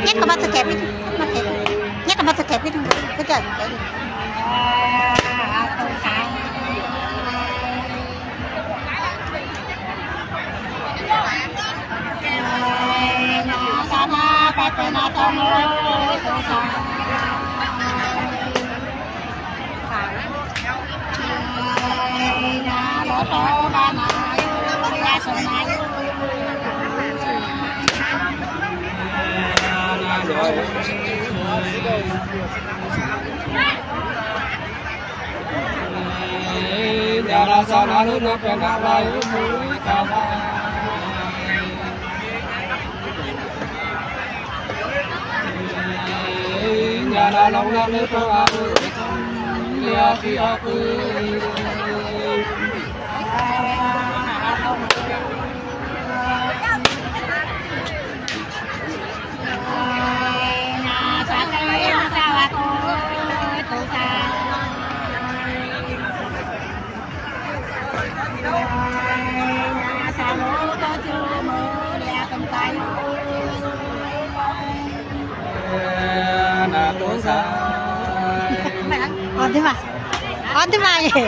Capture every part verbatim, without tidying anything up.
Nyét kɔ mat tɔ tep ni, ma tep. Nyét kɔ mat tɔ tep ni, kau jai. Ɔdi ma. Ɔdi ma ye.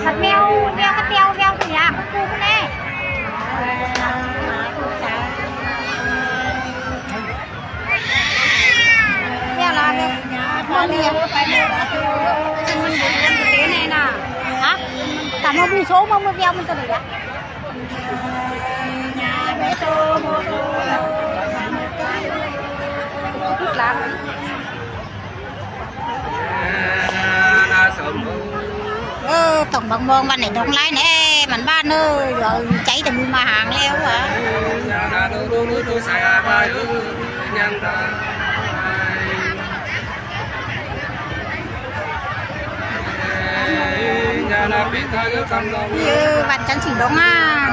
Bật mèo, mèo cái tèo, mèo cái tèo kìa, bật cu cái này. Mèo là mèo, mèo này à? Hả? Tao mua bu số mà mua mèo mình tao đuổi à? Ơ, tổng bằng mong bạn này đóng lái nè, bạn ba nơ, giờ cháy thì mùi mà hàng leo hả? Yơ, bạn chắn chỉ đóng à.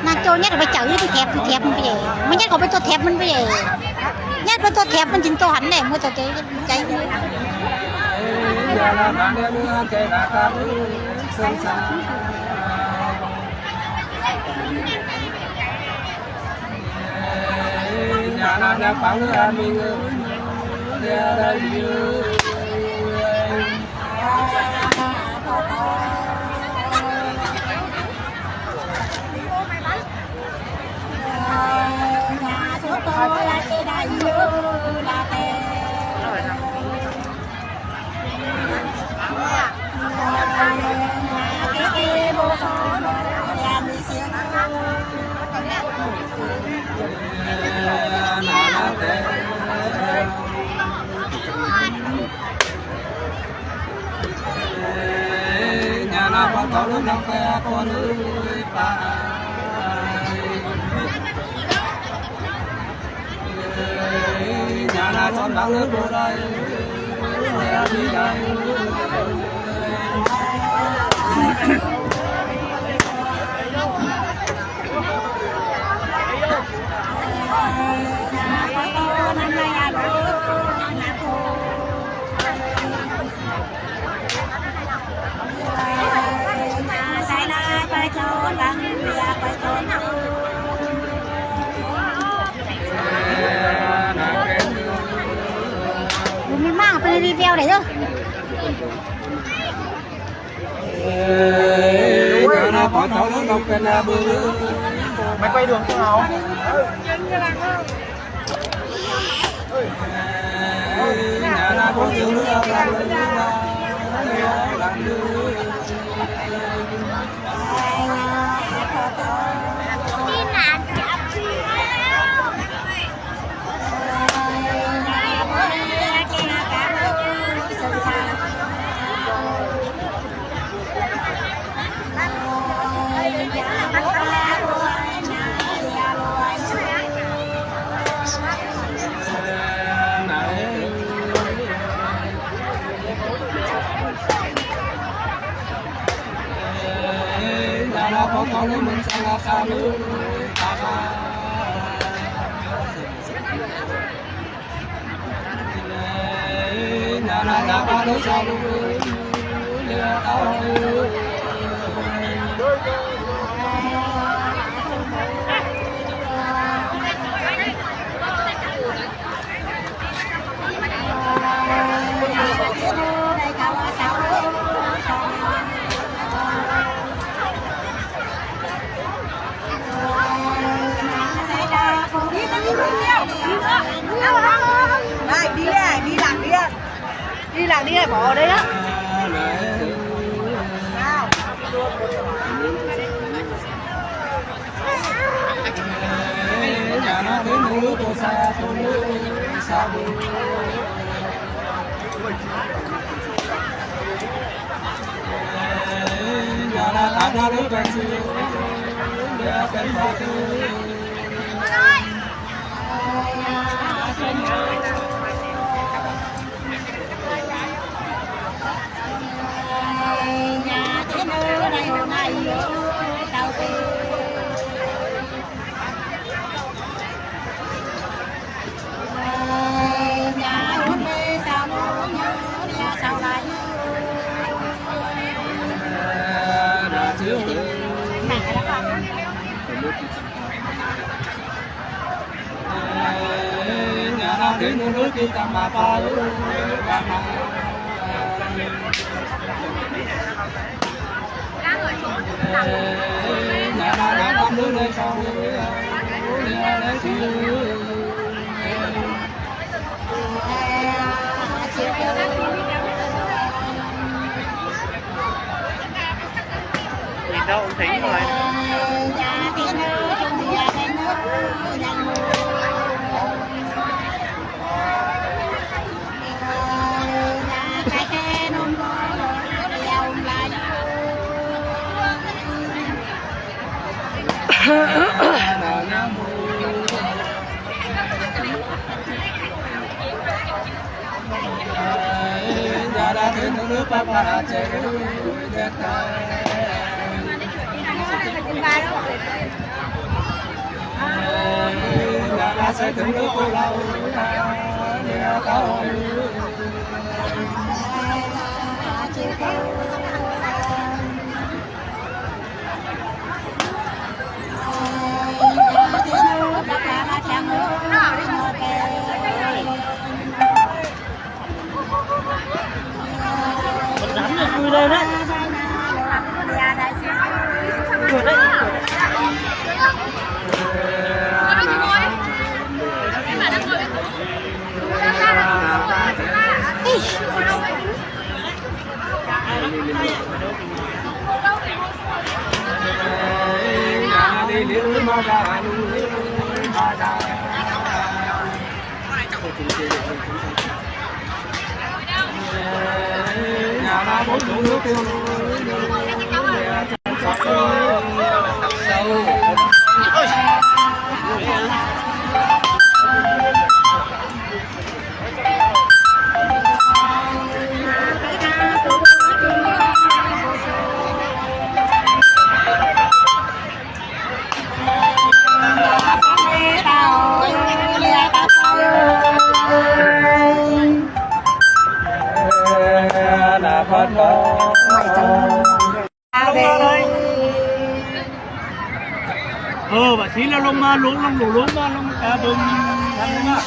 Nà chô nhất phải chở cái thep, cái thep măn bê. Mă nhất kơ phải tô thep măn bê. Nhất phải tô thep măn chính tô hẳn nè, mua tô thep cháy. Bun mi mang pe review đe yơh. Mày quay đường không hả? Đi, đi, đi làng đi. Đi làng đi, bỏ ở đây á. Sao? Ơ, bà thí la lông ma, lông, lông, lông, lông ma, lông, ta bơm, ta bơm ma.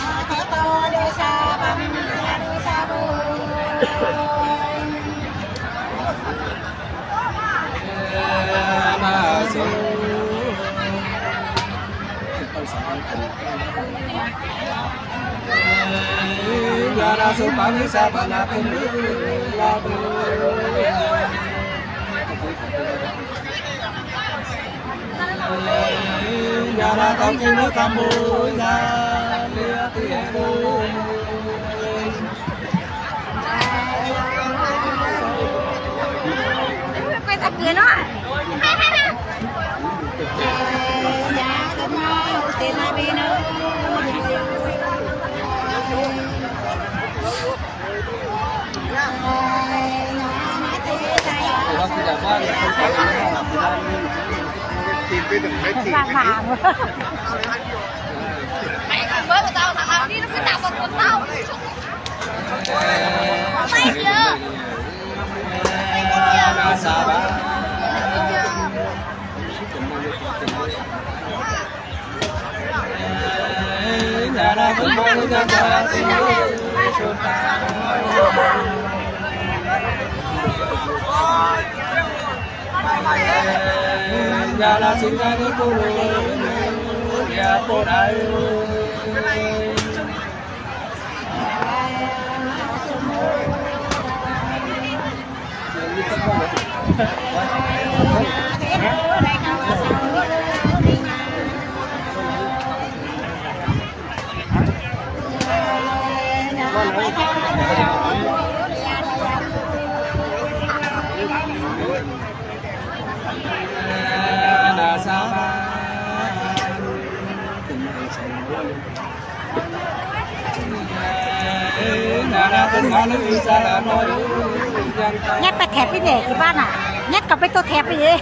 Nhét pa thep i ne, ki ba na. Nhét ka pe to thep i e.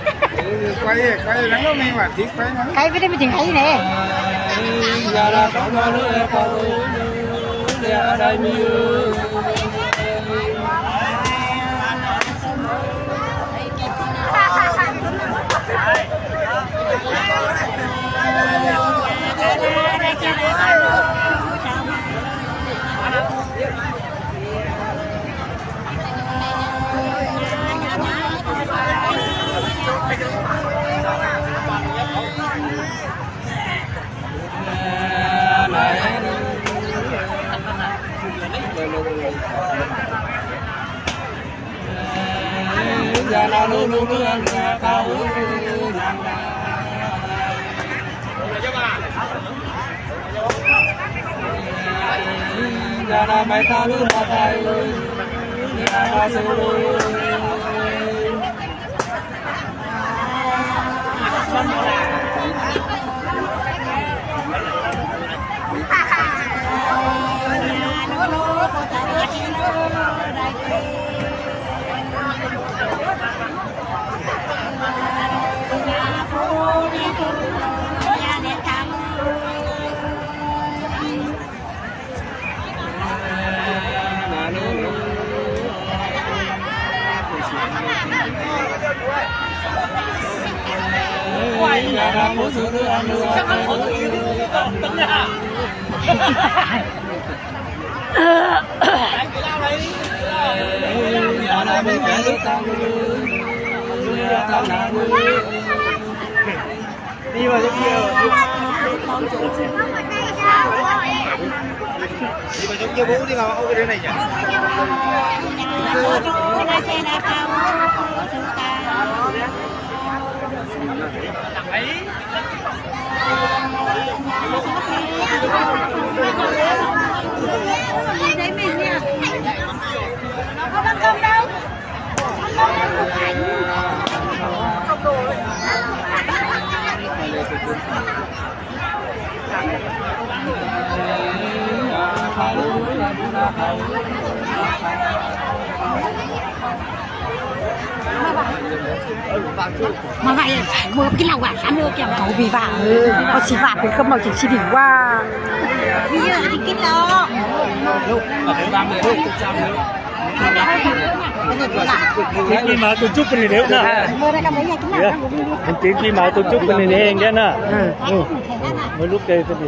Quay, quay, lăng lo mi wa, thik quay na. Quay pe de mi ting hai i ne. Đi vào trong kia. Đi vào trong kia, bố đi vào, ô, cái này nhỉ? Mà vậy phải mua cái lọc hả? Ăn được kìa. Cậu bị vạ. Ừ, có xí vạ phải cấp màu chỉ xí đỉnh qua. Bây giờ thì kít lọ. Tết Quý Mão tôi chúc mình đều nè. Tết Quý Mão tôi chúc mình đều nè. Ừ. Mỗi lúc đây tôi đi.